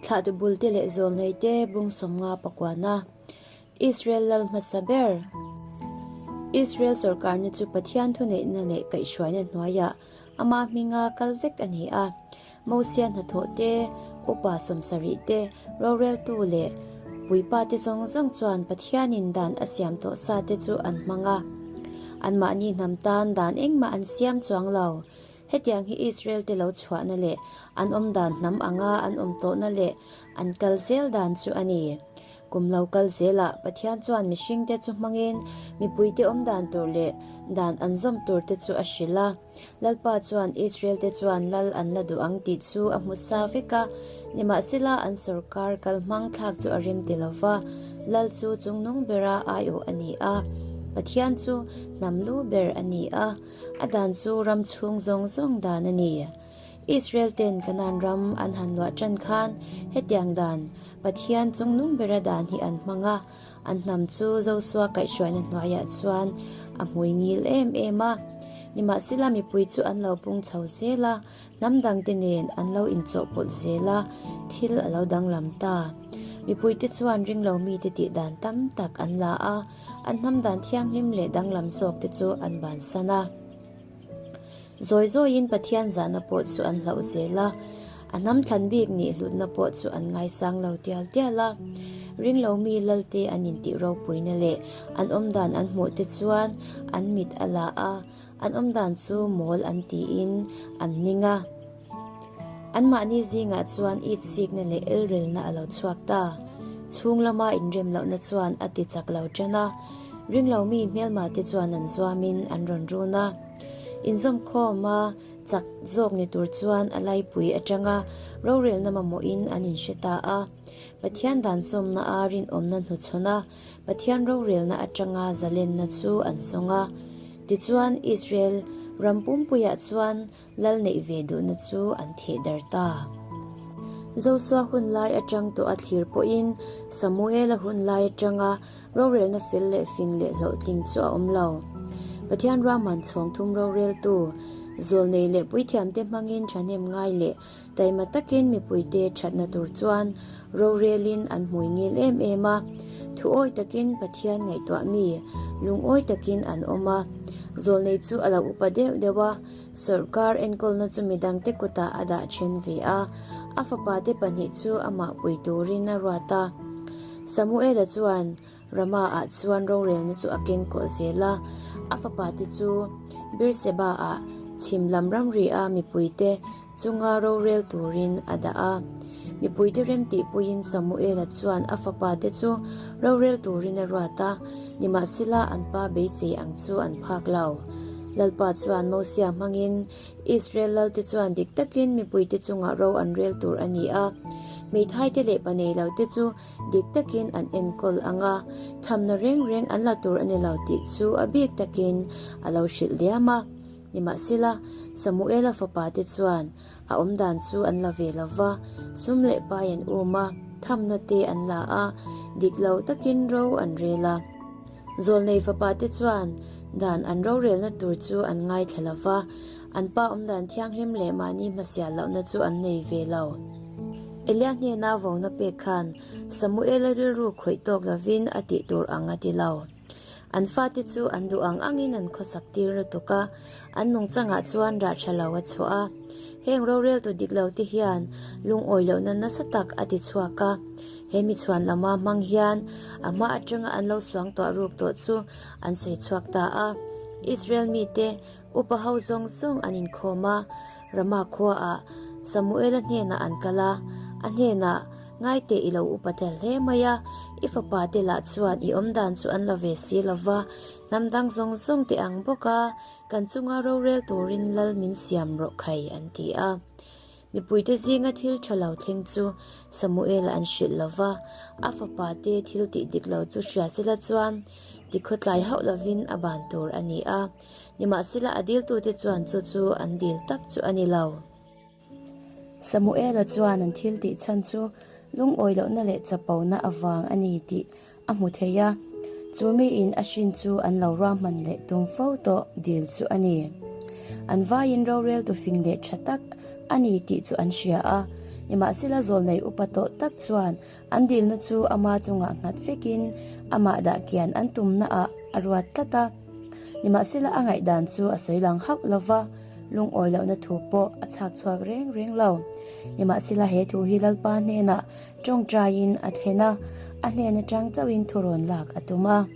Thlahtu bulte leh zawlneite bung 50 pakuana Israel lal hmasa ber. Israel sorkarna chu Pathian thuneihna leh kaihhruaina hnuaiah ama hminga kal vek a ni a. Mosia hnathawh te, upa 70 te, roreltu leh puipa te zawng zawng chuan Pathianin dan a siam tawh sa te chu an hmang a. Anmahni hnam tan dan engmah an siam chuang lo. Hetiang hi Israel te lo chhuahna leh an awm dan hnam anga an awm tawhna leh an kal zel dan chu a ni. Kum lo kal zelah Pathian chuan mihringte chu hmangin mipuite awm dan tur leh dan an zawm tur te chu a hrilh a. Lalpa chuan Israel te chuan lal an la duh ang tih chu a hmu sa vek a, nimahsela an sawrkar kal hmang thlak chu a rem ti lo va, lal chu chungnung bera aiawh a ni a, Pathian chu hnam lu ber a ni a. A dan chu ram chhung zawng zawng dan a ni. Israel ten Kanaan ram an han luah tan khan hetiang dan, Pathian chungnung bera dan hi an hmang a, an hnam chu Josua kaihhruaina hnuaiah chuan a hmui ngil em em a. Nimahsela mipui chu an lo pung chho zel a, hnam dangte nen an lo inchawhpawlh zel a, thil a lo danglam ta. Mipuite chuan ringlo mite tih dan tam tak an la a, An hnam dan thianghlim leh danglam zawk te chu an bansan a. Zawi zawiin Pathian zahna pawh chu an hlauh zel a, a hnam thlan bik nih hlutna pawh chu an ngaisang lo tial tial a. Ringlo mi Lalte an intih ropuina leh an awmdan an hmuh te chuan an mit a la a, an awmdan chu mawl an tiin an ning a. Anmahni zingah chuan itsikna leh elrelna a lo chhuak ta. Chhung lama inrem lohna chuan a ti chak lo tan a, ringlo mi hmelma te chuan an zuamin an rawn run a. Inzawmkhawma chak zawk ni tur chuan a laipui atanga rorelna mamawhin an inhre ta a. Pathian dan sawmna a rinawmna hnuchhawn a, Pathian rorelna atanga zalenna chu an sawng a. Tichuan Israel ram pumpuiah chuan Lal neih ve duhna chu an theh dar ta. Josua hun lai atang tawh a thlir pawhin Samuela hun lai atanga rorelna fel leh fing leh hlawhtling chu a awm lo. Pathian ruahman chhawng thum roreltu, zawlnei leh puithiamte hmangin thahnem ngai leh taima takin mipuite thatna tur chuan rorelin an hmui ngil em em a. Thuawi takin Pathian ngaihtuah mi lungawi takin an awm a. Zawlnei chu a lo upa deuh deuh a. Sawrkar enkawlna chu midangte kutah a dah then ve a, a fapate pahnih chu amah pui turin a ruat a. Samuela chuan Rama-ah chuan rorelna chu a keng kawh zel a, a fapate chu Beersheba-ah chhim lam ramri-a mipuite chunga rorel turin a dah a. Mipuite remtihpuiin Samuela chuan a fapate chu rorel turin a ruat a, nimahsela an pa beisei ang chu an phak lo. Lalpa chuan Mosia hmangin Israel lalte chuan dik takin mipuite chungah ro an rel tur a ni a, hmeithaite leh pa nei lote chu dik takin an enkawl ang a, thamna reng reng an la tur a ni lo tih chu a bik takin a lo hrilh diam a. Nimahsela, Samuela fapate chuan A awmdan chu an la ve lo va, sum leh pai an um a, thamna te an la a, dik lo takin ro an rel a. Zawlnei fapa te chuan dan an rorelna tur chu an ngaithla lo va, an pa awmdan thianghlim leh mahni hmasial lohna chu an nei ve lo. Elia hnena vona pek khan Samuela rilru khawih tawk lovin a tih tur ang a ti lo. An fate chu an duh ang angin an khawsak tir lutuk a, an nungchangah chuan rah tha lo a chhuah a. Heng roreltu dik lo te hian lungawi lohna nasa tak a ti chhuak a. He mi chhuan lama hmang hian a hma atanga an lo suang tuah ruk tawh chu an sawi chhuak ta a. Israel mite upa ho zawng zawng an inkhawm a, Rama khuaah Samuela hnenah an kal a, a hnenah, Ngaite i lo upa tel hle mai a, i fapa te lah chuan i awmdan chu an la ve si lo va, hnam dang zawng zawng te ang bawk a, kan chunga rorel turin lal min siam rawh khai, an ti a. Mipuite zinga thil tha lo thleng chu Samuela an hrilh lo va, a fapa te thil tih dik lo chu hria sela chuan tikhawtlai hauh lovin a ban tur a ni a. Nimahsela a diltute chuan chu chu an dil tak chu a ni lo. Samuela chuan an thil tih chhan chu lungawi lohna leh chapona avang a ni tih a hmu thei a, chu miin a hrin chu an lo ruahman leh tum fo tawh dil chu a ni. An vaiin roreltu fing leh tha tak a ni tih chu an hria a. Nimahsela zawlnei upa tawh tak chuan an dilna chu ama chungah nghat vekin amah dah kian an tumnaah a ruat tlat a. Nimahsela a ngaihdan chu a sawi lang hauh lo va, lungawi lohna thu pawh a chhak chhuak reng reng lo. Nimahsela he thu hi Lalpa hnenah tawngtaiin a thlen a, a hnen atang chauhin thurawn lak a tum a.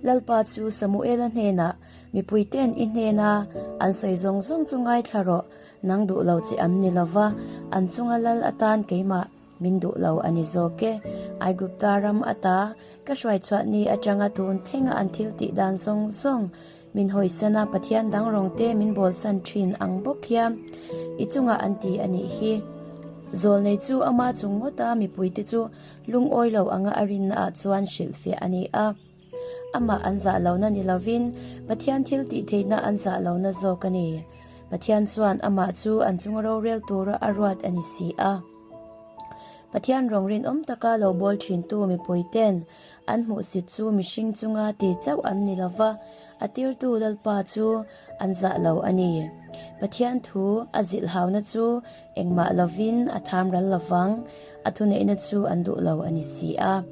Lalpa chu Samuela hnenah, Mipuite'n i hnena an sawi zawng zawng chu ngaithla rawh, nang duh lo che an ni lo va, an chunga lal atan keimah min duh lo a ni zawk e. Aigupta ram ata ka hruaichhuah ni atanga tun thlenga an thil tih dan zawng zawng min hawisan a, Pathian dang rawngte min bawlsan thin ang bawk hian i chungah an ti a nih hi. Zawlnei chu ama chung ngawta mipuite chu lungawi lo anga a rinnaah chuan hrilhfiah a ni a. Amah an zah lohna ni lovin Pathian thil tih theihna an zah lohna zawk a ni. Pathian chuan amah chu an chunga rorel tura a ruat a ni si a. Pathian rawng rinawm taka lo bawl thintu mipuiten an hmuhsit chu mihring chunga ti chauh an ni lova, a tirtu Lalpa chu an zah lo a ni. Pathian thu a zilhhauna chu engmah lovin a tham ral lovang, a thuneihna chu an duh lo a ni si a.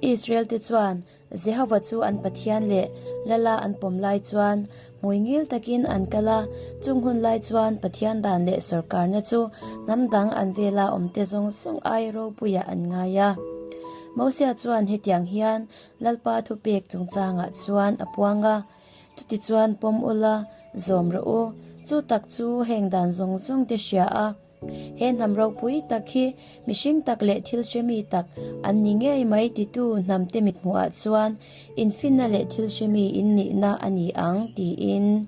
Israel te chuan Jehova chu an Pathian leh Lala an pawm lai chuan hmui ngil takin an kal a, chung hun lai chuan Pathian dan leh sawrkarna chu hnam dang an vela awmte zawng zawng ai ropuiah an ngai a. Mosia chuan hetiang hian Lalpa thupek chungchangah chuan a puang a, Chutichuan pawm ula, zawm rawh u, chu tak chu heng dan zawng zawng te hria a, He hnam ropui tak hi mihring tak leh thil hremi tak an ni ngei mai titu hnamte mithmuhah chuan infinna leh thil hremi innihna a ni ang tiin.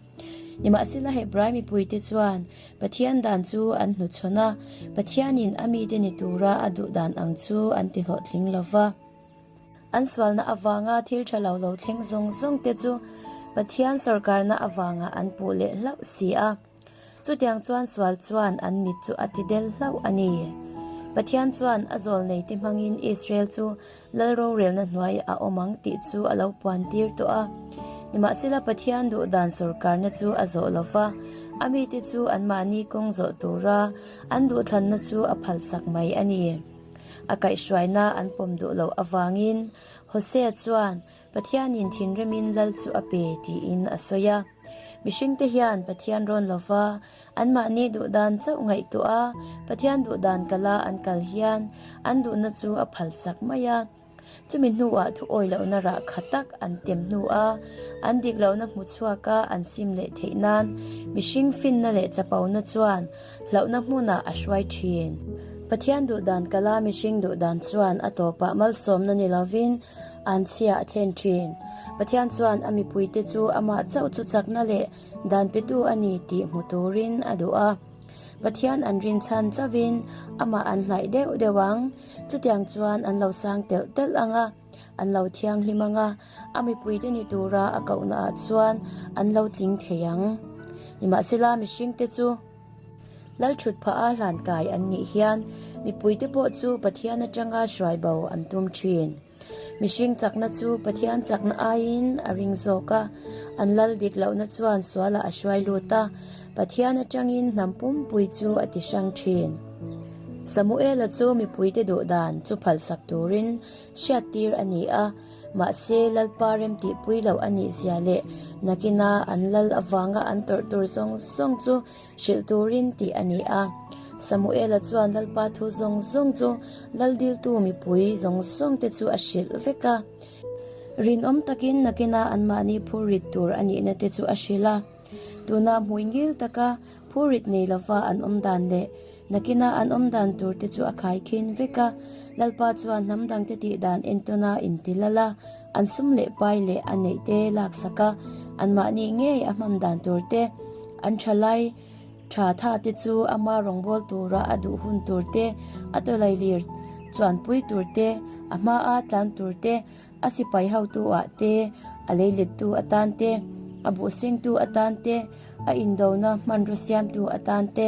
Nimahsela Hebrai mipuite chuan Pathian dan chu an hnuchhawn a, Pathianin a mite ni tura a duh dan ang chu an ti hlawhtling lo va. An sualna avanga thil tha lo lo thleng zawng zawng te chu Pathian sawrkarna avanga an puh leh hlauh si a. Chutiang chuan sual chuan an mit chu a ti del hlauh a ni. Pathian chuan a zawlneite hmangin Israel chu lal rorelna hnuai a awm ang tih chu a lo puan tir tawh a. Nimahsela Pathian duh dan sawrkarna chu a zawh lo va, a mite chu anmahni kawng zawh tura an duhthlanna chu a phalsak mai a ni. A kaihhruaina an pawm duh loh avangin Hosea chuan Pathianin thinrimin lal chu a pe tiin a sawi a. Mihringte hian Pathian rawn lova anmahni duhdan chauh ngaihtuah a, Pathian duhdan kala an kal hian an duhna chu a phalsak mai a. Chumi hnuah thu awi lohna rah kha tak an tem hnua an dik lohna hmu chhuaka an sim leh theih nan mihring finna leh chapona chuan hlauhna hmunah a hruai thin. Pathian duhdan kala mihring duhdan chuan a tawpah malsawmna ni lovin An chhia a thlen thin. Pathian chuan a mipuite chu amah chauh chu chakna leh dan petu a ni tih hmu turin a duh a. Pathian an rinchhan chauhin amah an hnaih deuh deuh ang. Chutiang chuan an lo sang telh telh ang a, an lo thianghlim ang a, a mipuite ni tura a kohnaah chuan an lo tling thei ang. Nimahsela mihringte chu. Lalthutphah a hlan kai an nih hian mipuite pawh chu Pathian atanga hruai bo an tum thin. Mihring chakna chu Pathian chakna aiin a ring zawk a, an lal dik lohna chuan sualah a hruai lut a, Pathian atangin hnam pumpui chu a ti hrang thin. Samuela chu mipuite duh dan chu phalsak turin hriattir a ni a, mahse Lalpa remtihpui loh a nih zia leh nakina an lal avanga an tawrh tur zawng zawng chu Hrilh turin tih a ni a. Samuela chuan Lalpa thu zawng zawng chu lal diltu mipui zawng zawngte chu a hrilh vek a. Rinawm takin nakina anmahni phurrit tur a nihna te chu a hrilh a. Tuna hmui ngil taka phurrit nei lova an awm dan leh nakina an awm dan tur te chu a khaikhin vek a. Lalpa chuan hnam dangte tih dan entawna inti lal a, an sum leh pai leh a neih te laksak a, anmahni ngei a hman dan tur te, An thalai tha tha te chu ama rawngbâwl tura a duh hun tur te, a tawlailir chuanpui tur te, a hmaa tlan tur te, a sipai hotu ah te, a leilettu atan te, a buhsengtu atan te, a indona hmanraw siamtu atan te,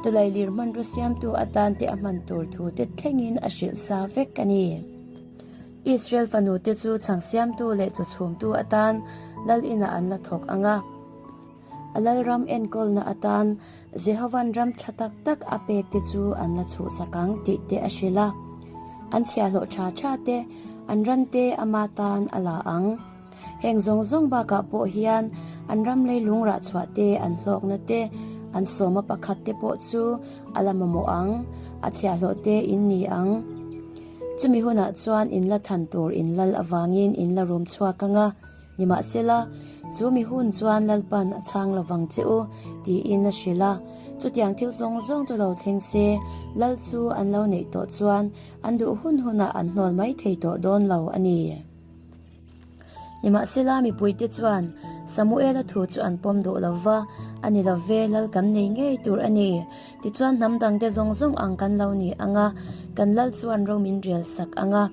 tawlailir hmanraw siamtu atan te a hman tur thu te thlengin a hrilh sa vek a ni. Israel fanu te chu chhang siamtu leh chaw chhumtu atan lal inah an la thawk ang a. A lalram enkawlna atan Jehova'n ram tha tak tak a pekte chu an la chhuhsak ang tih te a hrilh a. An chhiahhlawh tha tha te, an rante ama tan a la ang. Heng zawng zawng bakah pawh hian an ram leilung rah chhuah te, an hlawkna te, an sawma pakhat te pawh chu a la mamawh ang, a chhiahhlawh te in ni ang. Chumi hunah chuan in la than tur in lal avangin in la rum chhuak ang a, nimahsela, chu mi hun chuan Lalpan a chhang lovang che u, tiin a hrilh a. Chutiang thil zawng zawng chu lo thleng se, lal chu an lo neih tawh chuan an duh hun hunah an hnawl mai thei tawh dawn lo a ni. Nimahsela mipuite chuan Samuela thu chu an pawm duh lo va, A ni lo ve, lal kan nei ngei tur a ni. Tichuan hnam dangte zawng zawng ang kan lo ni ang a, kan lal chuan ro min rel sak ang a,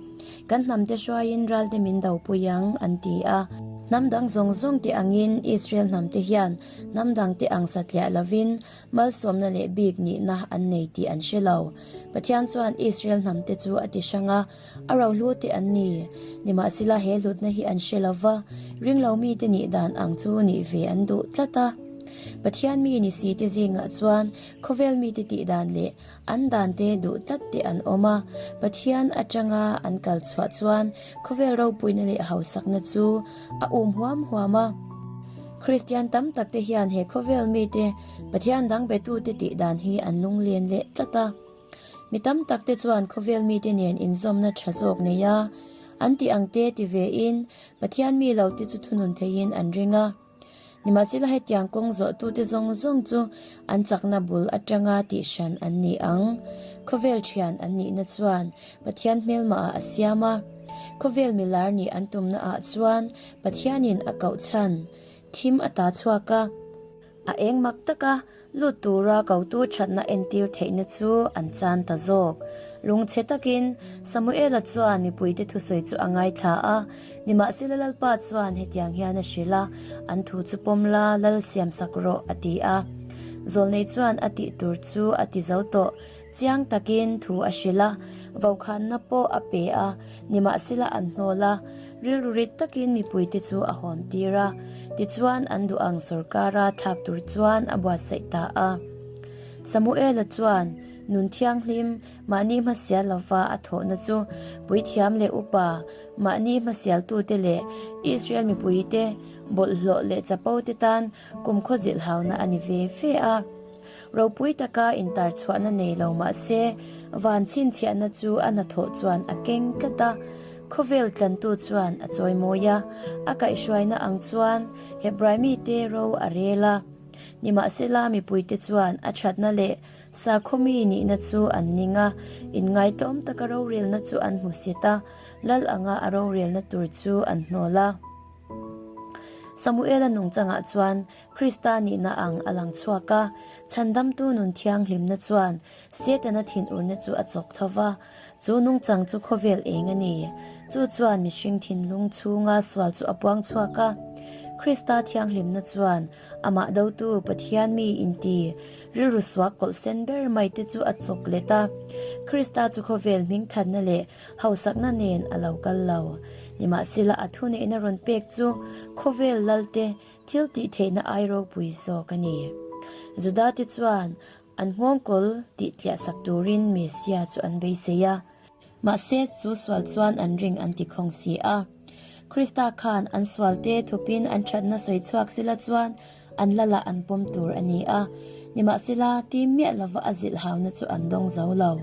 kan hnamte hruaiin ralte min dopui ang, an ti a. Hnam dang zawng zawngte angin Israel hnamte hian hnam dangte ang satliah lovin malsawmna leh bik nihna an nei tih an hre lo. Pathian chuan Israel hnamte chu a ti hrang a, A rohlu te an ni. Nimahsela he hlutna hi an hre lo va, ringlo mite nih dan ang chu nih ve an duh tlat a. Pathian mi ni si te zingah chuan khawvel mite tih dan leh an dan te duh tlat te an awm a. Pathian atanga an kal chhuah chuan khawvel ropuina leh hausakna chu a um huam huam a. Kristian tam tak te hian he khawvel mite Pathian dang betute tih dan hi an lunglen leh tlat a. Mi tam tak te chuan khawvel mite nen inzawmna tha zawk nei a, an tih ang te ti ve in Pathian mi lo te chu thunun theiin an ring a. Nimahsela hetiang kawng zawhtute zawng zawng chu an chakna bul atanga tihhran an ni ang. Khawvel thian an nihna chuan Pathian hmelmah ah a siam a. Khawvel milar nih an tumna ah chuan Pathianin a koh chhan thim a ta chhuak a. A eng mak taka lut tura kotu thatna entir theihna chu an chan ta zawk. Lungchhe takin Samuela chuan mipuite thusawi chu a ngaithla a, nimahsela Lalpa chuan hetiang hian a hrilh a, An thu chu pawm la, Lal siamsak rawh, a ti a. Zawlnei chuan a tih tur chu a ti zo tawh. Chiang takin thu a hrilh a, vokhanna pawh a pe a, nimahsela an hnawl a, rilru rit takin mipuite chu a hawn tir a, tichuan an duh ang sawrkara thlak tur chuan a buatsaih ta a. Samuela chuan nun thianghlim mahni hmasial lova a thawhna chu puithiam leh upa mahni hmasialtute leh Israel mipuite bawlhhlawh leh chapote tan kumkhaw zilhhauna a ni ve ve a. Ropui taka intar chhuahna nei lo mah se, van chhinchhiahna chu a hnathawh chuan a keng tlat a, khawvel tlantu chuan a chawimawi a, a kaihhruaina ang chuan Hebrai mite ro a rel a. Nimahsela mipuite chuan a thatna leh sakhaw mi nihna chu an ning a, inngaitawm taka rorelna chu an hmusit a, lal anga a rorelna tur chu an hnawl a. Samuela nungchangah chuan Krista nihna ang a lang chhuak a, chhandamtu nun thianghlimna chuan Setana thinurna chu a chawk tho va, chu nungchang chu khawvel eng a ni. Chu chuan mihring thinlung chhunga sual chu a puang chhuak a. Krista thianghlimna chuan amah dotu Pathian mi inti rilru suak kawlh sen ber mai te chu a chawk let a. Krista chu khawvel hmingthatna leh hausakna nen a lo kal lo. Nimahsela a thuneihna rawn pek chu khawvel lalte Thil tih theihna ai ropui zawk a ni. Judate chuan an nghawngkawl tih tliah sak turin Messia chu an beisei a. Mahse, chu sual chuan an ring an ti khawng si a. Krista khan an sualte thupin an thatna sawi chhuak sila chuan an lalah an pawm tur a ni a. Nimahsela, tim miah lova a zilhhauna chu an dawng zo lo.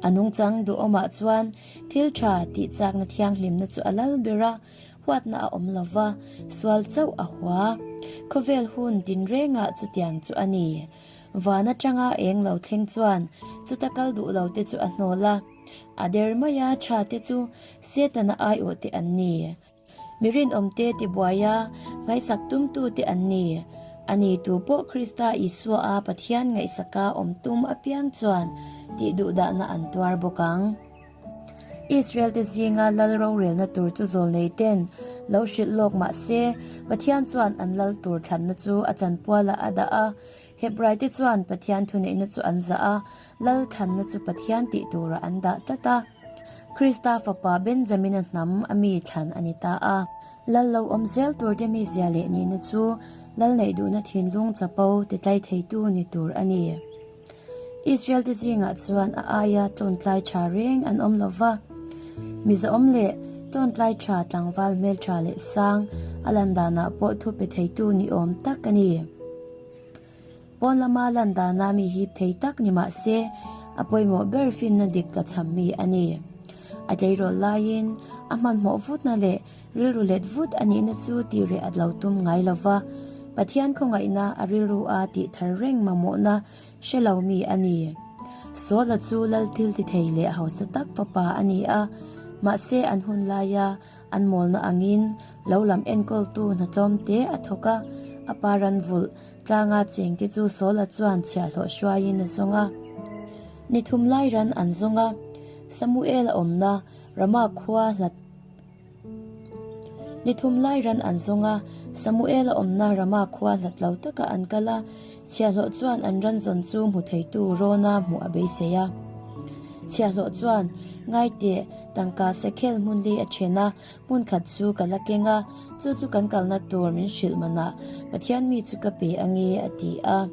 A nungchang duhawmah chuan thil tha tih chakna thianghlimna chu a lal ber a. Huatna a awm lo va, sual chauh a hua. Khawvel hun tinrengah chutiang chu a ni. Van atanga eng lo thleng chuan chuta kal duh lo te chu a hnawl a. A der maia tha te chu Setana aiawh te an ni. Mi rinawmte tibuai a, ngaihsak tumtu te an ni. A ni tu pawh Krista Isua a Pathian ngaihsaka awm tum apiang chuan tih duhdahna an tuar bawk ang. Israel te zinga lal rorelna tur chu zawlnei ten lo hrilh lawk mah se, Pathian chuan an lal tur thlanna chu a chanpualah a dah a. Hebrai te chuan Pathian thuneihna chu an zah a, lal thlanna chu Pathian tih turah an dah tlat a. Krista fapa Benjamina hnam a mi thlan a ni ta a. Lal lo awm zel tur te mizia leh nihna chu Lal neih duhna thinlung chapo titlai theitu ni tur a ni. Israel-te zingah chuan a aia tlawntlai tha reng an awm lo va. Mizaawm leh tlawntlai tha tlangval hmeltha leh sang a lan danah pawh thu pe theitu ni awm tak a ni. Pawn lama lan dana mi hip thei tak ni mah se, a pawimawh ber finna dik tlachham mi a ni. A tleirawl laiin a hmanhmawh vutna leh Rilru let vut a nihna chu tih reh a lo tum ngai lo va, Pathian khawngaihna a rilru a tih thar reng mamawhna hre lo mi a ni. Saul-a chu lal thil ti thei leh hausa tak fapa a ni a, mahse an hun laia an mawlna angin lo lam enkawltu hna tlawm te a thawk a, a pa ran vulh tlanga chengte chu Saul-a chuan chhiahhlawh hruaiin a zawng a. Ni thum lai ran an zawng a, Samuel-a awmna Ramah khua hlat Ni thum lai ran an zawng a, Samuel a awmna Rama khua hlat lo takah an kal a, chhiahhlawh chuan an ran zawn chu hmu theitu Rona hmuh a beisei a. Chhiahhlawh chuan, Ngai teh, tangka sekhel hmun li a then a, hmun khat chu ka la keng a, chu chu kan kalna tur min hrilh manah Pathian mi chu ka pe ange, a ti a.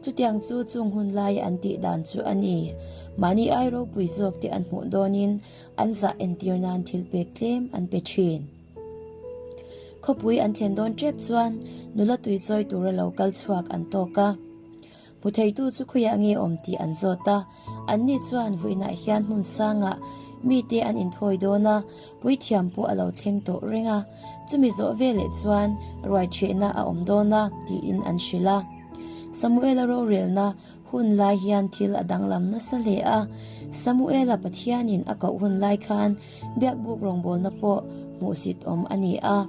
Chutiang chu chung hun lai an tih dan chu a ni. Mahni ai ropui zawk te an hmuh dawnin An zah entir nan thil pek tlem an pe thin. Khawpui an thlen dawn tep chuan nula tui chawi tura lo kal chhuak an tawk a. Hmu theitu chu khuiah nge awm tih an zawt a, anni chuan vuinah hian hmun sangah mite an inthawi dawn a, puithiam pawh a lo thleng tawh reng a, chumi zawh veleh chuan ruai thehna a awm dawn a tiin an hrilh a. Samuela rorelna Hun lai hian thil a danglam nasa hle a, Samuela Pathianin a koh hun lai khan biakbuk rawngbawlna pawh hmuhsit awm a ni a.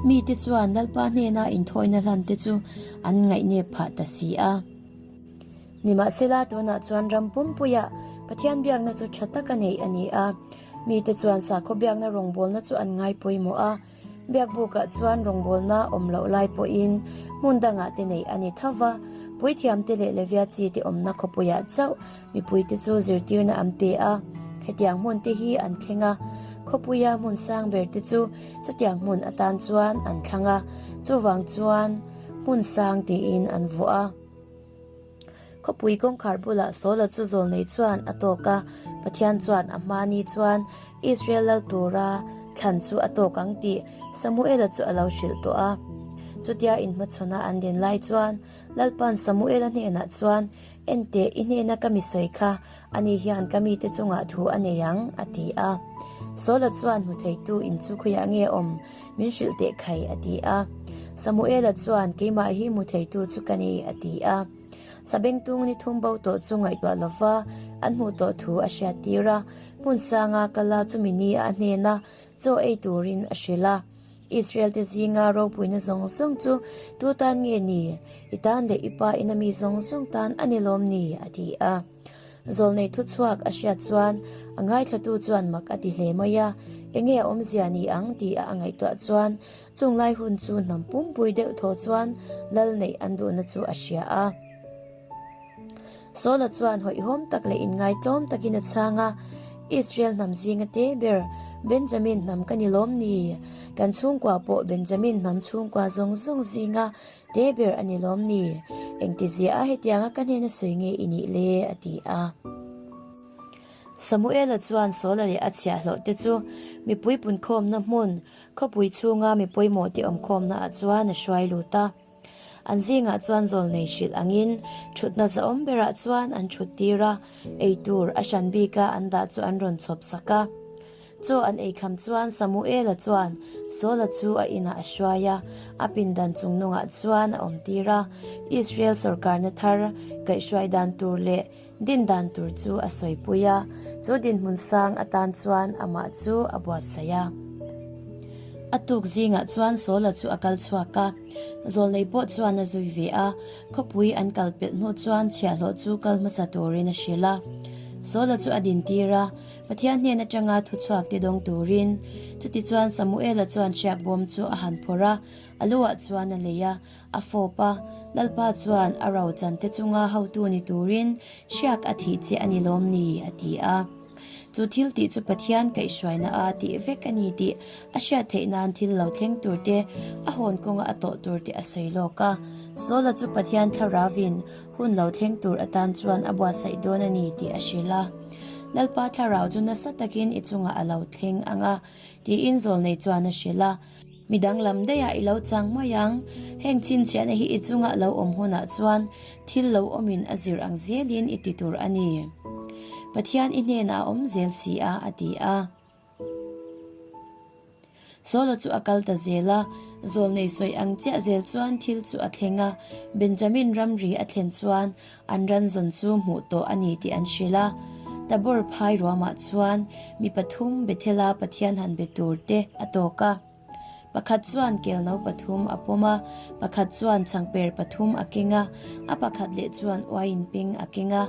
Mite chuan Lalpa hnena inthawina hlan te chu an ngaihnep phah ta si a. Nimahsela tunah chuan ram pumpuiah Pathian biakna chu tha taka neih a ni a, mite chuan sakhaw biakna rawngbawlna chu an ngai pawimawh a. Biakbukah chuan rawngbawlna awm loh lai pawhin hmun dangah te neih a ni tho va, puithiamte leh Levia chi te awmna khawpuiah chauh mipuite chu zirtirna an pe a. Hetiang hmun te hi an thleng a, khawpuia hmun sang ber te chu chutiang hmun atan chuan an thlang a, chuvang chuan hmun sang tiin an vuah a. Khawpui kawngkhar bulah Saula chu zawlnei chuan a tawk a, Pathian chuan a hma ni chuan Israel lal tura thlan chu a tawk ang tih Samuela chu a lo hrilh tawh a. Chutia inhmachhawna an din lai chuan Lalpa'n Samuela hnenah chuan, Enteh, i hnena ka mi sawi kha, ani hian ka mite chungah thu a nei ang, a ti a. Saula chuan hmu theitu in chu khawiah nge awm? Min hrilh teh khai, a ti a. Samuela chuan, Keimah hi hmu theitu chu ka ni, a ti a. Sabengtung ni thum bo tawh chu ngaihtuah lova an hmuh tawh thu a hriattir a, hmun sanga kal a chumi ni a hnena chaw ei turin a hrilh a. Israel-te zinga ropuina zawng zawng chu tu tan nge ni? I tan leh i pa ina mi zawng zawng tan a ni lawm ni? a ti a. Zawlnei thuchhuak a hriat chuan a ngaithlatu chuan mak a ti hle mai a, enge a awmzia ni ang tih a a ngaihtuah chuan chung lai hun chu hnam pumpui deuh thaw chuan lal neih an duhna chu a hria a. Saula chuan hawihhawm tak leh inngaitlawm takin a chhang a, Israel hnam zinga te ber Benjamin hnam ka ni lawm ni? Kan chhungkua pawh Benjamin hnam chhungkua zawng zawng zinga Te ber a ni lawm ni? Engtizia a hetianga ka hnena sawi nge i nih le? a ti a. Samuela chuan Saula leh a chhiahhlawh te chu mipui punkhawmna hmun, khawpui chhunga mi pawimawh te awmkhawmna ah chuan a hruai lut a. An zingah chuan zawlnei hrilh angin thutna zahawm berah chuan an thut tir a, eitur a hran bika an dah chu an rawn chhawp sak a. Chaw an ei kham chuan Samuela chuan Saula chu a inah a hruai a, a pindan chungnungah chuan a awmtir a. Israel sawrkarna thar kaihhruai dan tur leh din dan tur chu a sawipui a, chu dinhmun sang atan chuan amah chu a buatsaih a. A tuk zingah chuan Saula chu a kal chhuak a, zawlnei pawh chuan a zui ve a, khawpui an kal pelh hnu chuan chhiahhlawh chu kal hmasa turin a hrilh a. Saula chu a dintir a, Pathian hnen atanga thuchhuak te dawng turin. Chutichuan Samuela chuan hriak bawm chu a han phawrh a, a luah chuan a lei a, a fawp a, Lalpa chuan a ro chan te chunga hotu ni turin hriak a thih che a ni lawm ni? a ti a. Chu thil tih chu Pathian kaihhruaina a tih vek a ni tih a hriat theih nan thil lo thleng tur te, a hawn kawnga a tawh tur te a sawi lawk a. Saula chu Pathian thlarauvin hun lo thleng tur atan chuan a buatsaih dawn a ni tih a hrilh a. Lalpa thlarau chu nasa takin i chungah a lo thleng ang a, tiin zawlnei chuan a hrilh a. Mi danglam daihah i lo chang mai ang. Heng chhinchhiahna hi i chungah lo awm hunah chuan thil lo awmin a zir ang zelin i ti tur a ni. Pathian i hnenah a awm zel si a, a ti a. Saula chu a kal ta zel a, zawlnei sawi ang chiah zel chuan thil chu a thleng a. Benjamin ramri a thlen chuan an ran zawn chu hmuh tawh a ni tih an hrilh a. Tabor phai ruamah chuan mi pathum Bethela Pathian han be tur te a tawk a. Pakhat chuan kelno pathum a pawm a, pakhat chuan changper pathum a keng a, a pakhat leh chuan uaiin peng a keng a.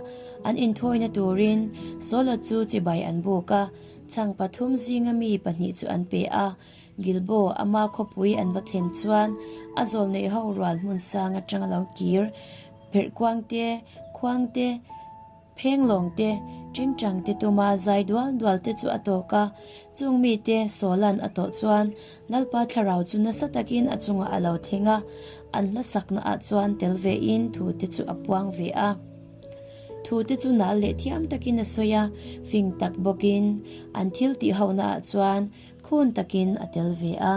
An inthawina turin Saula chu chibai an buk a, chang pathum zinga mi pahnih chu an pe a. Gilbo ama khawpui an va thlen chuan a zawlneih ho rual hmun sang atanga lo kir pherh kuang te, khuang te, phenglawng te, tingtang te tuma zai dual dual te chu a tawk a. Chung mite Sawlan a tawh chuan Lalpa thlarau chu nasa takin a chungah a lo thleng a, an hlasakna ah chuan tel vein thu te chu a puang ve a. Thu te chu nal leh thiam takin a sawi a, fing tak bawkin an thil tih hohna ah chuan khun takin a tel ve a.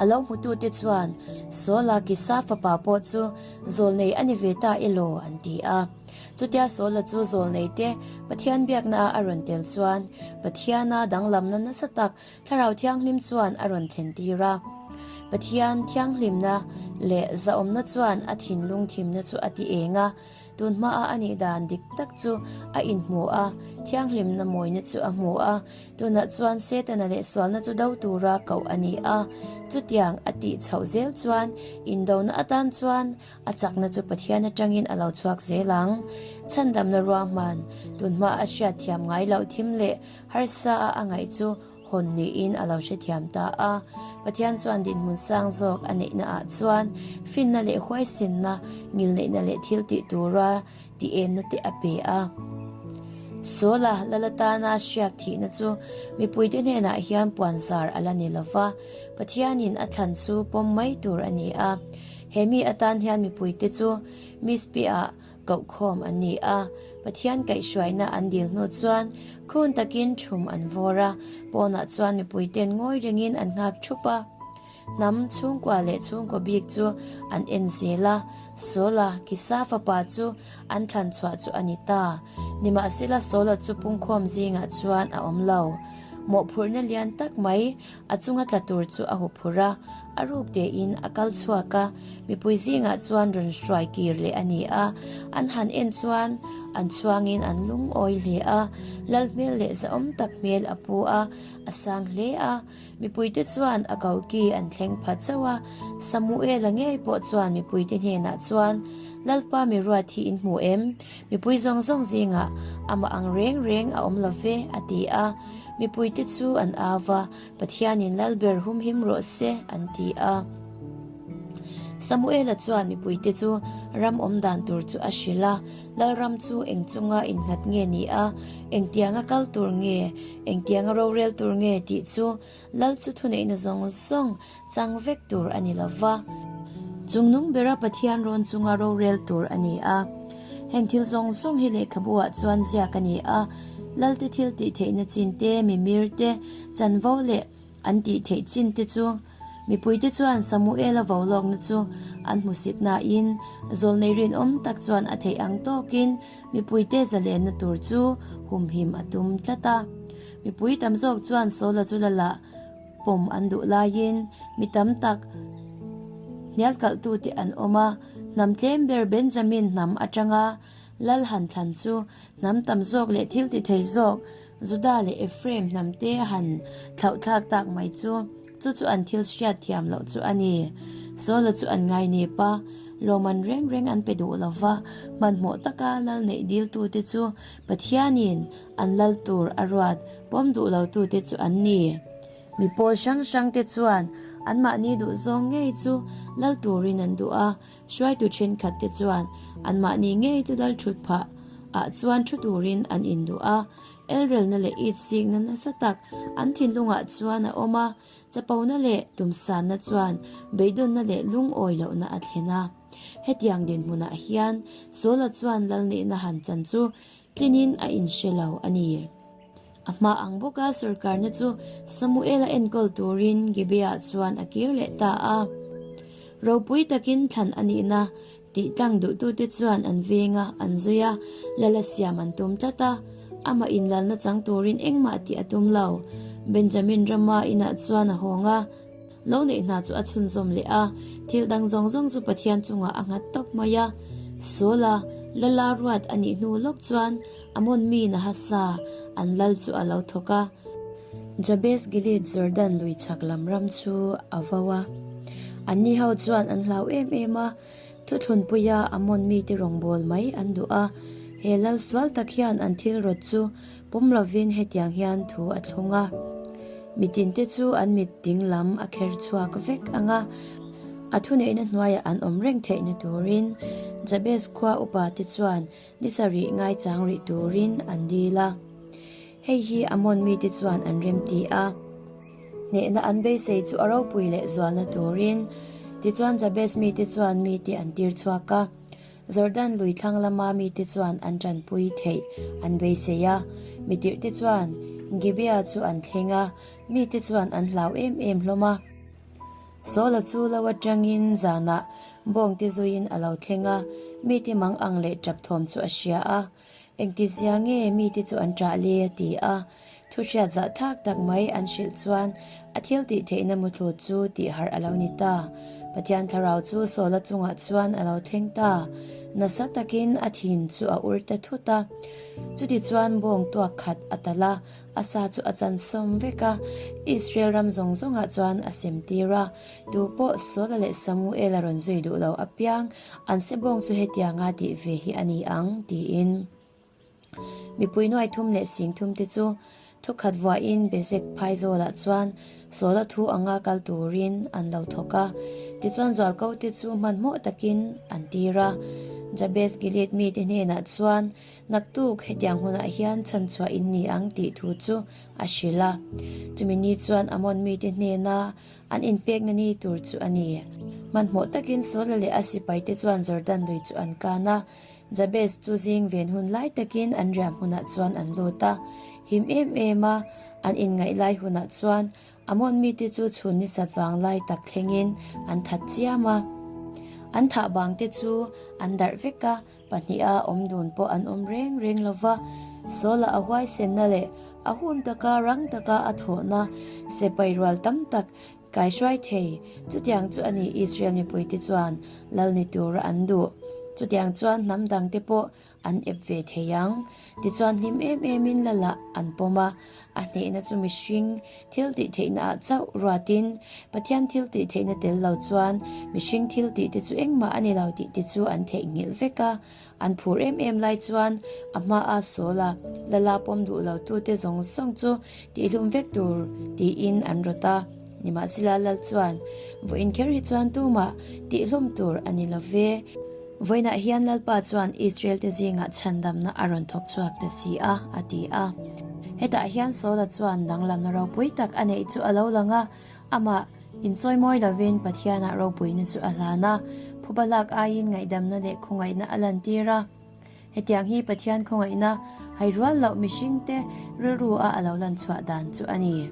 A lo hmutute chuan, Saula Kisa fapa pawh chu zawlnei a ni ve ta elaw? an ti a. Chutia Saula chu zawlnei te Pathian biaknaah a rawn tel chuan Pathiana danglamna nasa tak Thlarau Thianghlim chuan a rawn thlen tir a. Pathian thianghlimna leh zahawmna chuan a thinlung thimna chu a ti eng a. Tun hmaa a nih dan dik tak chu a inhmu a, thianghlimna mawina chu a hmu a. Tunah chuan Setana leh sualna chu do tura koh a ni a. Chutiang a tih chhoh zel chuan indona atan chuan a chakna chu Pathian atangin a lo chhuak zel ang. Chhandamna ruahman, tun hmaa a hriatthiam ngai loh thim leh harsa a a ngaih chu hawn niin a lo hrethiam ta a. Pathian chuan dinhmun sang zawk a neihna ah chuan finna leh huaisinna, ngilneihna leh thil tih tura tih enna te a pe a. Saula lal atana hriak thihna chu mipuite hnenah hian puanzar a la ni lo va, Pathianin a thlan chu pawm mai tur a ni a. He mi atan hian mipuite chu Mizpeh-ah Kohkhawm an ni a, Pathian kaihhruaina an dil hnu chuan khun takin thum an vawr a, pawnah chuan mipuiten ngawi rengin an nghak thup a. Hnam chhungkua leh chhungkaw bik chu an en zel a, Saula, Kisa fapa chu an thlan chhuah chu a ni ta. Nimahsela Saula chu pungkhawm zingah chuan a awm lo. Mawhphurhna lian tak mai A chunga tla tur chu a huphurh a, a ruk tein a kal chhuak a, mipui zingah chuan rawn hruai kir leh a ni a, an han en chuan an chhuangin an lungawi hle a, lal hmel leh zahawm tak hmel a pu a, a sang hle a, mipuite chuan a koki an thleng pha chauh a, Samuela ngei pawh chuan mipuite hnenah chuan, Lalpa mi ruat hi in hmu em? Mipui zawng zawng zingah amah ang reng reng a awm lo ve, a ti a. Mipuite chu an au va, Pathianin Lalber humhim rawh se, an ti a. Samuela chuan mipuite chu ram awm dan tur chu a hrilh a, Lalram chu eng chunga innghat nge ni a, engtianga kal tur nge, engtianga rorel tur nge tih chu Lal chu thuneihna zawng zawng chang vek tur a ni lo va. Chungnung bera Pathian rawn chunga rorel tur a ni a. Heng thil zawng zawng hi lehkhabu ah chuan ziak a ni a, Lalte thil tih theihna chin te, mimir te, chanvo leh an tih theih chin te chu. Mipuite chuan Samuela vo lawkna chu an hmusit nain zawlnei rinawm tak chuan a theih ang tawkin mipuite zalenna tur chu humhim a tum tlat a. Mipui tam zawk chuan Saula chu lala pawm an duh laiin mi tam tak hnial kalhtute an awm a, hnam tlem ber Benjamin hnam atanga lal han thlan chu hnam tam zawk leh thil ti thei zawk Juda leh Ephraim hnamte han thlauhthlak tak mai chu chu chu an thil hriat thiam loh chu a ni. Saula chu an ngainep a, lawmman reng reng an pe duh lo va, hmanhmawh taka lal neih diltute chu Pathianin an lal tur a ruat pawm duh lo tute chu an ni. Mi pawl hrang hrang te chuan anmahni duhzawng ngei chu lal turin an duh a, hruaitu thenkhat te chuan anmahni ngei chu lal thut phah. ah chuan thu turin an induh a, elrelna leh itsikna nasa tak an thinlungah chuan a awm a, chapona leh tumsanna chuan beidawnna leh lungawi lohna a thlen a. Hetiang dinhmunah hian Saula chuan lalnihna han chan chu tlinin a inhre lo a ni. A hma ang bawka sorkarna chu Samuel-a enkawl turin Gibeah chuan a kir leh ta a. Ropui takin thlan a nihna tih tlang duhtute chuan an veng a, an zui a, lala siam an tum tlat a. Amah inlalna chang turin engmah tih a tum lo. Benjamin rama inah chuan a hawng a. Lo neih hna chu a chhunzawm leh a, thil dang zawng zawng chu Pathian chungah a nghat tawp mai a. Saula, Lala ruat a nih hnu lawk chuan Amon mi Nahasa an lal chu a lo thawk a. Jabes Gilead Jordan lui chhak lam ram chu a vo a. Anni ho chuan an hlau em em a, thuthlunpuia Amon mite rawngbâwl mai an duh a. He lal sual tak hian an thil rawt chu Pawm lovin hetiang hian thu a thlung a, mitinte chu an mit ding lam a kher chhuak vek ang a, a thuneihna hnuaiah an awm reng theihna turin Jabez khua upate chuan ni sarih ngaichang rih turin an dil a. Hei hi Amon mite chuan an remti a. Hnehna an beisei chu a ropui leh zualna turin tichuan Jabez mite chuan mite an tir chhuak a. Jordan lui thlang lama mite chuan an tanpui theih an beisei a, mi tirhte chuan Gibeah chu an thleng a, mite chuan an hlau em em hlawm a. Saula chu lo atangin zanah bawngte zuiin a lo thleng a, mite mang ang leh tap thawm chu a hria a. Engtizia nge mite chu an ṭah le? a ti a. Thu hriat zah thlak tak mai an hrilh chuan a thil tih theihna muthlu chu tih harh a lo ni ta. Pathian thlarau chu Saula chungah chuan a lo thleng ta. Nasa takin a thin chu a ur ta thut a. Chutichuan bawng tuak khat a talh a, a sa chu a chan sawm vek a, Israel ram zawng zawngah chuan a sem tir a. Tu pawh Saula leh Samuela rawn zui duh lo apiang An sebawng chu hetianga tih ve hi a ni ang, tiin. Mipui nuai thum leh sing thum te chu thukhat vuahin Bezek phaizawlah chuan Sawla thu anga kal turin an lo thawk a. Tichuan zualko te chu hmanhmawh takin an tir a. Jabes Gilead mite hnenah chuan, Naktuk hetiang hunah hian chhanchhuah in ni ang tih thu chu a hrilh a. Chumi ni chuan Amon mite hnena An inpekna ni tur chu a ni. Hmanhmawh takin Saula leh a sipaite chuan Jordan lui chu an kan a. Jabez chu zing ven hun lai takin an riah hmunah chuan an lut a. Him em em a, an inngaih lai hunah chuan Amon mite chu chhun ni sat vang lai tak thlengin an that chiam a. An thah bangte chu an darh vek a, pahniha awm dun pawh an awm reng reng lo va. Saula a huaisenna leh a hun taka rang taka a thawhna sepai rual tam tak kaihruai thei. Chutiang chu a ni Israel mipuite chuan lal ni tura an duh. Chutiang chuan hnam dangte pawh an ep ve thei ang. Tichuan hlim em emin lalah an pawm a, a hnehna chu mihring thil tih theihna ah chauh ruatin Pathian thil tih theihna tel lo chuan mihring thil tih te chu engmah a ni lo tih te chu an theihnghilh vek a. An phur em em lai chuan a hma a sawl a, lala pawm duh lo tute zawng zawng chu tihlum vek tur tiin an rawt a. Nimahsela lal chuan, Vawiin kher hi chuan tumah tihlum tur a ni lo ve. Vawiinah hian Lalpa chuan Israel-te zingah chhandamna a rawn thawk chhuak ta si a, a ti a. Hetah hian Saula chuan danglamna ropui tak a neih chu a lo lang a, amah inchawimawi lovin Pathianah ropuina chu a hlan a, phuba lak aiin ngaihdamna leh khawngaihna a lantir a. Hetiang hi Pathian khawngaihna hai rual loh mihringte rilru a a lo lan chhuah dan chu a ni.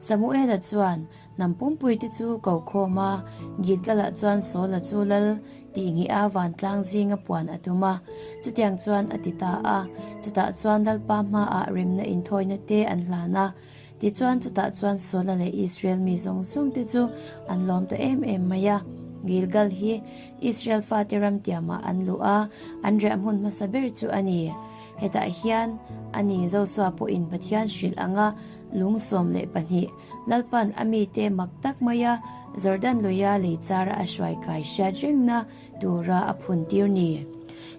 Samuela chuan hnam pumpuite chu ko khawm a, Gilgalah chuan Saula chu lal tih nghih a vantlang zinga puan a tum a, chutiang chuan a ti ta a. Chutah chuan Lalpa hmaah remna inthawina te an hlan a. Tichuan chutah chuan Saula leh Israel mi zawng zawng te chu an lawm ta em em mai a. Gilgal hi Israel fate ram tiamah an luh a, an riah hmun hmasa ber chu a ni. Hetah hian a ni Josua pawhin Pathian hrilh anga 12 Lalpan a mite mak tak maia Jordan luia lei chara a hruai kai hriat rengna tura a phun tir ni.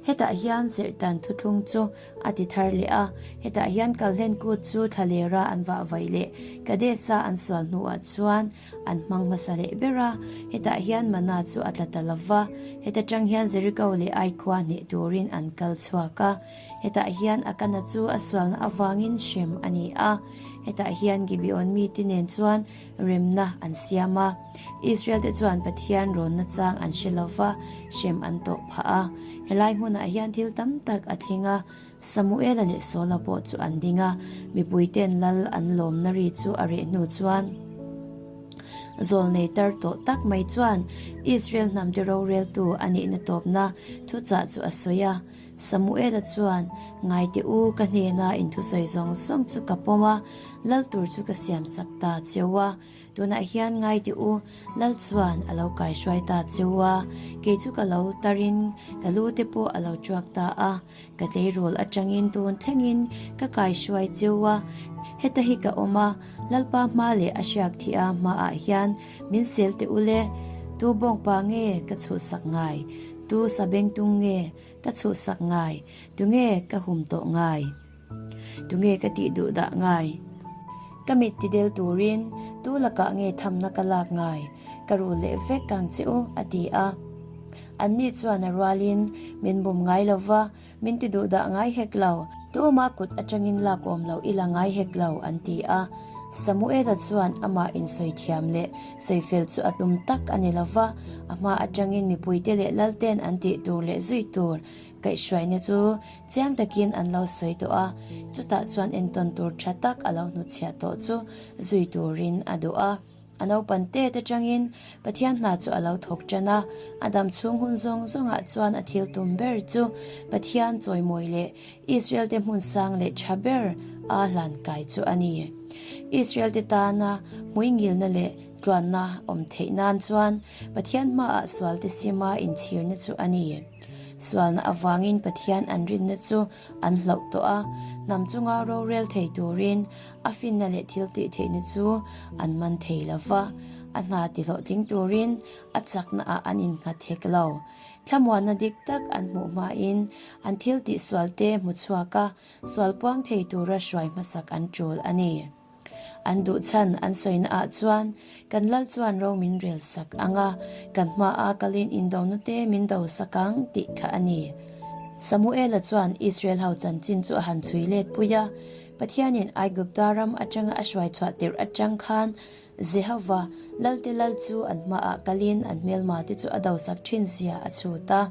Hetah hian serhtan thuthlung chu a ti thar leh a, hetah hian kalhlen kut chu thlalera an vah vaih leh Kadesa an sual hnuah chuan an hmang hmasa leh ber a, hetah hian mana chu a tla ta lo va, heta tang hian Jeriko leh Ai khua hneh turin an kal chhuak a, hetah hian Akana chu a sualna avangin hrem a ni a, hetah hian Gibeon mite nen chuan remna an siam a, Israel te chuan Pathian rawnna chang an hre lo va, hrem an tawh phah a, helai hmunah hian thil tam tak a thleng a, Samuela leh Saula pawh chu an ding a, mipuite'n lal an lawmna ri chu a reh hnu chuan zawlnei tar tawh tak mai chuan Israel hnamte roreltu a nihna tawpna thuchah chu a sawi a. Samuela chuan, Ngai teh u, ka hnena inthusawi zawng zawng chu ka pawm a, lal tur chu ka siam chak ta cheu a. Tunah hian ngai teh u, lal chuan a lo kaihruai ta cheu a, kei chu ka lo tarin ka lu te pawh a lo tuak ta a. Ka tleirawl atangin tun thlengin ka kaihruai cheu a, heta hi ka awm a, Lalpa hma leh a hriak thih a hmaah hian min sel teh u le, tu bawngpa nge ka chhuhsak ngai, tu sabengtung nge ka chhuhsak ngai, tunge ka hum tawh ngai, tunge ka tih duh dah ngai, ka mit ti del turin tu lakah nge thamna ka lak ngai, ka rul leh vek ang che u, a ti a. Anni chuan a rualin min bum ngai lo va, min ti duh dah ngai hek lo, tuma kut atangin lak awm lo ila ngai hek lo, an ti a. Samuela chuan amah insawi thiam leh sawifel chu a tum tak a ni lo va, a hma atangin mipuite leh lalten an tih tur leh zui tur kaihhruaina chu chiang takin an lo sawi tawh a, chutah chuan entawn tur tha tak a lo hnutchhiah tawh chu zui turin a duh a. A naupan tet atangin Pathian hna chu a lo thawk tan a, a dam chhung hun zawng zawngah chuan a thil tum ber chu Pathian chawimawi leh Israel-te hmun sang leh tha ber a hlan kai chu a ni. Israel-te tana hmuingilna leh tluanna awm theih nan chuan Pathian hmaah sualte sima inchhirna chu a ni. Sualna avangin Pathian an rinna chu an hlauh tawh a, hnam chunga rorel thei turin a finna leh thil tih theihna chu an man thei lo va, a hna ti hlawhtling turin a chakna ah an innghat hek lo. Thlamuanna dik tak an hmuh hmain an thil tih sualte hmu chhuak a, sual puang thei tura hruai hmasak an tul a ni. An duh chhan an sawina ah chuan kan lal chuan ro min rel sak ang a, kan hma a kalin indona te min do sak ang tih kha a ni. Samuela chuan Israel ho chanchin chu a han chhui let pui a, Pathianin Aigupta ram atanga a hruai chhuah tirh atang khan Jehova, Lalte Lal chu an hmaah kalin an hmelma te chu a do sak thin zia a chhut a.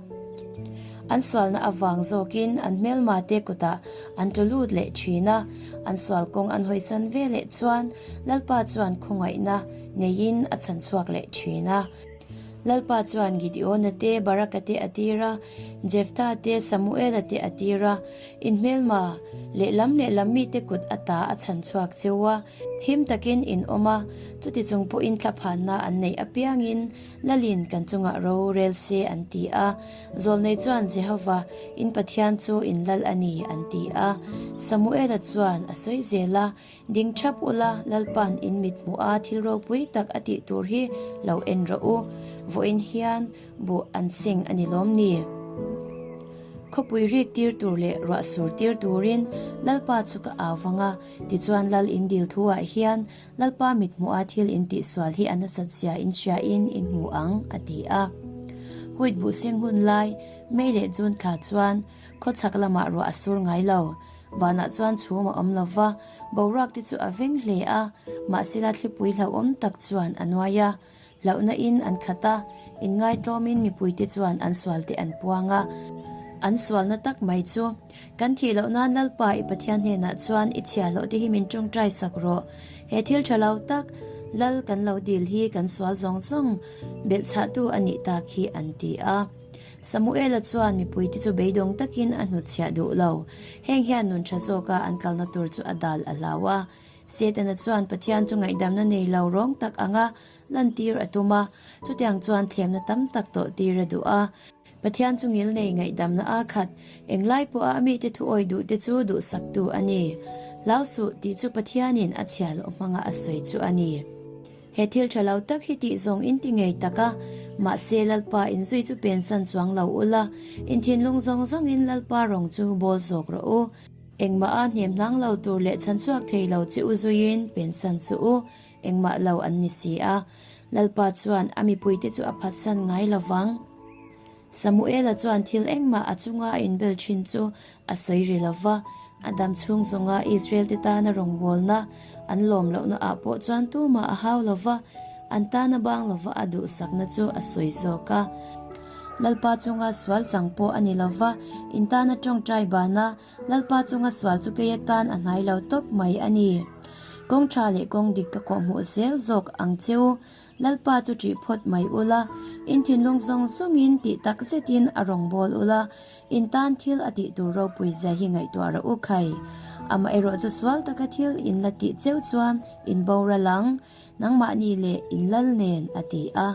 An sualna avang zawkin an hmelma te kutah an tlu lut leh thin a, an sual kawng an hawisan ve leh chuan Lalpa chuan khawngaihna neiin a chhan chhuak leh thin a. Lalpa chuan Gideona te, Baraka te a tir a, Jeftha te, Samuela te a tir a, in hmelma lehlam lehlam mite kut ata a chhan chhuak cheu a, Him takin in awm a, chuti chung pawhin thlaphanna an neih apiangin Lalin kan chungah ro rel se an ti a. Zawlnei chuan Jehova, in Pathian chu in lal a ni an ti a. Samuela chuan a sawi zel a, Ding thap ula, Lalpa'n in mit hmuh a thil ropui tak a tih tur hi lo en rawh u. Vawiin hian buh an seng a ni lawm ni? Khawpui rik tir tur leh ruah sur tir turin Lalpa chu ka au vang a. Tichuan Lal in dil thu ah hian Lalpa mithmuh a thil in tih sual hi a nasat zia in hria in in hmu ang, a ti a. Huit buh seng hun lai, May leh June thla chuan khawchhak lamah ruah a sur ngai lo. Vanah chuan chhum a awm lo va, boruak te chu a veng hle a, mahsela thlipui hlauhawm tak chuan a nuai a. Hlauhna in an khat a, inngaihtlawmin mipuite chuan an sualte an puang a. An sualna tak mai chu, Kan thih loh nan Lalpa i Pathian hnenah chuan i chhiahhlawhte hi min tawngtai sak rawh. He thil tha lo tak, Lal kan lo dil hi kan sual zawng zawng belhchhahtu a nih tak hi an ti a. Samuela chuan mipuite chu beidawng takin a hnutchhiah duh lo. Heng hian nun tha zawka an kalna tur chu a dal a hlau a. Setana chuan Pathian chu ngaihdamna nei lo rawng tak anga lantir a tum a, chutiang chuan thlemna tam tak tawh tir a duh a. Pathian chu ngilnei ngaihdamna a khat, englai pawha a mite thuawi duhte chu duhsaktu a ni. Hlau suh tih chu Pathianin a chhiahhlawh hmanga a sawi chu a ni. He thil tha lo tak hi tih zawng in ti ngei tak a, Mahse Lalpa inzui chu pensan chuang lo ula, in thinlung zawng zawngin Lalpa rawng chu bawl zawk rawh u. Engmah a hnem hnang lo tur leh chhanchhuak thei lo che u zuiin pensan suh u, engmah lo an ni si a. Lalpa chuan a mipuite chu a phatsan ngai lo vang. Samuela chuan thil engmah a chunga a inbel thin chu a sawi ri lo va, a dam chhung zawnga Israel-te tana rawngbawlna an lawm lohna ah pawh chuan tumah a hau lo va, an tana bang lova a duhsakna chu a sawi zawk a. Lalpa chunga sual chang pawh a ni lo va, in tana tawngtai bana Lalpa chunga sual chu kei atan a hnai lo tawp mai a ni. Kawng tha leh kawng dik ka kawhhmuh zel zawk ang cheu. Lalpa chu ṭih phawt mai ula, in thinlung zawng zawngin tih tak zetin a rawngbâwl ula, in tân thil a tih tur ropui zia hi ngaihtuah rawh u khai. Amaherawh chu sual taka thil in la tih cheu chuan in boral ang, nangmahni leh in lal nen, a ti a.